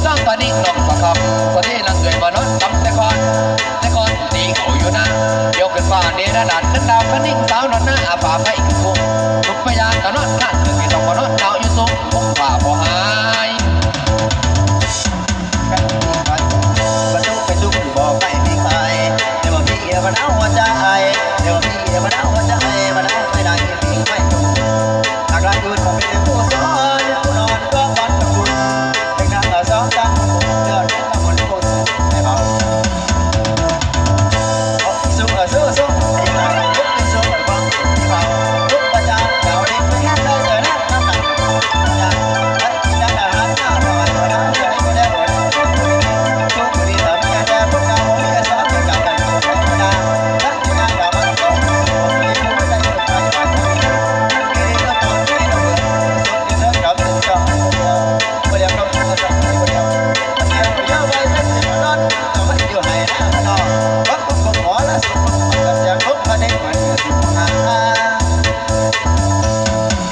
ຕ້ອງກະນິງນ້ອງສະຄຳ ສະເດລັງເອື້ອຍມານອນກຳແຕ່ຄອນ ແຕ່ຄອນຕີເຂົາຢູ່ນາ ດຽວຂຶ້ນຟ້າເດລະດານ ເງິນດາວຄະນິງສາວນອນນາ ອາຟ້າໄຟຄືກຸງ ລຸກມາຢາກກະນອນຂ້າງ ຄືຊິຕ້ອງມານອນດາວຢູ່ສູງ ຄົງຟ້າບໍ່ຫາຍ. ປະຕູໄປສຸກບໍ່ໄຟມີໄຟ ແຕ່ວ່າມີເອວະນາວຫົວໃຈ ແຕ່ວ່າມີເອວະນາວຫົວໃຈ ມານາວໄຟໄດ້ ມີໄຟຢູ່ ຫາກຫຼາຍອື່ນບໍ່ເປັນຜູ້ສອນ ຜູ້ນອນກໍວັນຕະກຸນ ເປັນນາງສອງຕັນ ເດືອນ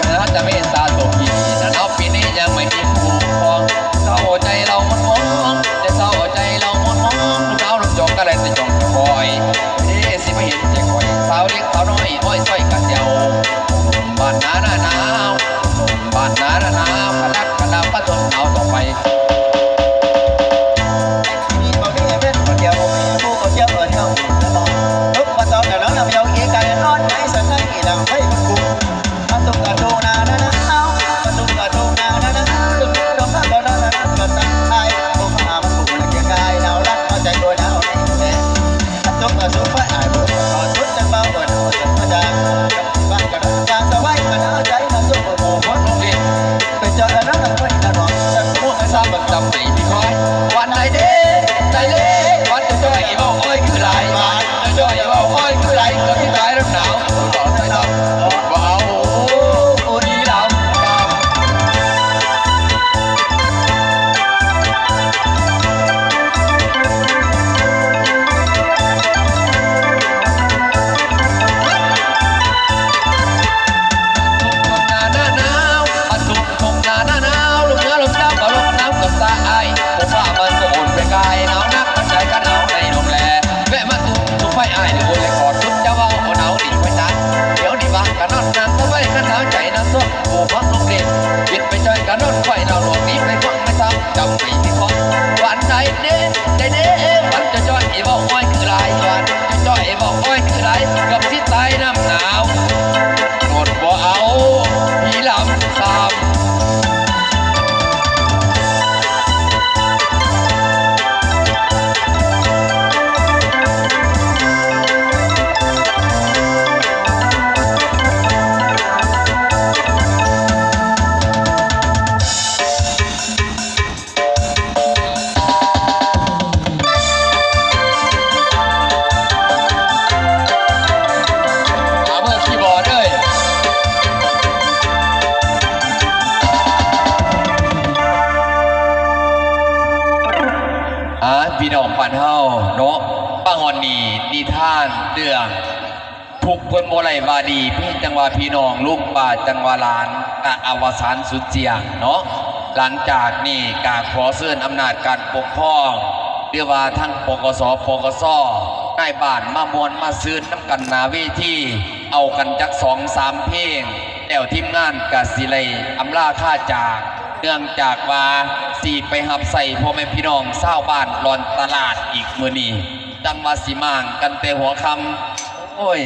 ກະລະຕະເມດຕາຕົກອີ່ຫຼີນະເນາະ ປີນີ້ຍັງໄມ່ມີຄູ່ຄອງ ເສົ້າໃຈເລົ່າໝົນມອງ ແຕ່ເສົ້າໃຈເລົ່າໝົນມອງ ໜາວລົມຈອງກະໄລແຕ່ຈອງຄອຍ ເດ ຊິມາເຫັນແຕ່ຂ້ອຍ ສາວເລັກສາວນ້ອຍ ອ້ອຍຊ້ອຍກະແຈວ ໜຸ່ມບ້ານນາໜາໜາວ ໜຸ່ມບ້ານນາໜາໜາວ ກະດັກກະດາປະຈົນໜາວຕໍ່ໄປ. ອາ ພີ່ນ້ອງບ້ານເຮົາເນາະ ມາຮອດນີ້ ນິທານເລື່ອງ ທຸກຄົນບໍ່ໄດ້ວ່າດີ ມີແຕ່ວ່າພີ່ນ້ອງ ລຸງປ້າຈັ່ງວ່າຫຼານ ກະອະວະສານສຸດສ່ຽງເນາະ. ຫຼັງຈາກນີ້ກະຂໍເຊີນອຳນາດການປົກຄອງ ຫຼືວ່າທັງ ປກສ ປກສ ນາຍບ້ານມາມ່ວນມາຊື່ນນຳກັນໜ້າເວທີ ເອົາກັນຈັກສອງສາມເພງ ແລ້ວທີມງານກະຊິໄດ້ອຳລາຄາຈາກ ເນື່ອງຈາກວ່າຊິໄປຮັບໃຊ້ພໍ່ແມ່ພີ່ນ້ອງຊາວບ້ານດອນຕະຫຼາດອີກມື້ນີ້ ຈັ່ງວ່າຊິມ້າງກັນແຕ່ຫົວຄ່ຳ. ໂອ້ຍ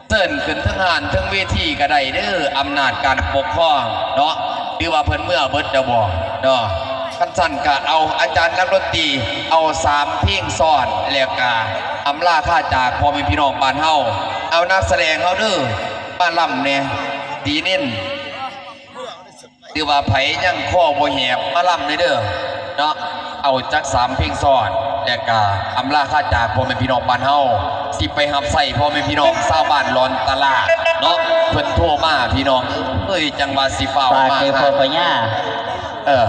ເຊີນຂຶ້ນເທິງຮ້ານເທິງເວທີກະໄດ້ເດີ ອຳນາດການປົກຄອງເນາະ ຫຼືວ່າເພິ່ນເມືອເບິດແລ້ວບໍເນາະ? ຄັນຊັ້ນກະເອົາອາຈານນັກດົນຕີ ເອົາສາມເພງຊ້ອນ ແລ້ວກະອຳລາຄາຈາກພໍ່ແມ່ພີ່ນ້ອງບ້ານເຮົາ. ເອົານັກສະແດງເຮົາເດີ ມາລຳແດ່ ຕີນິນ. ຫຼືວ່າໃຜຍັງຄໍບໍ່ແຫບມາລຳແດ່ເດີເນາະ ເອົາຈັກສາມເພງຊ້ອນ ແລ້ວກະອຳລາຄາຈາກພໍ່ແມ່ພີ່ນ້ອງບ້ານເຮົາ ຊິໄປຮັບໃຊ້ພໍ່ແມ່ພີ່ນ້ອງຊາວບ້ານດອນຕະຫຼາດເນາະ. ເພິ່ນໂທມາພີ່ນ້ອງເອີຍ ຈັ່ງວ່າຊິຟ້າວມາ ເອີ.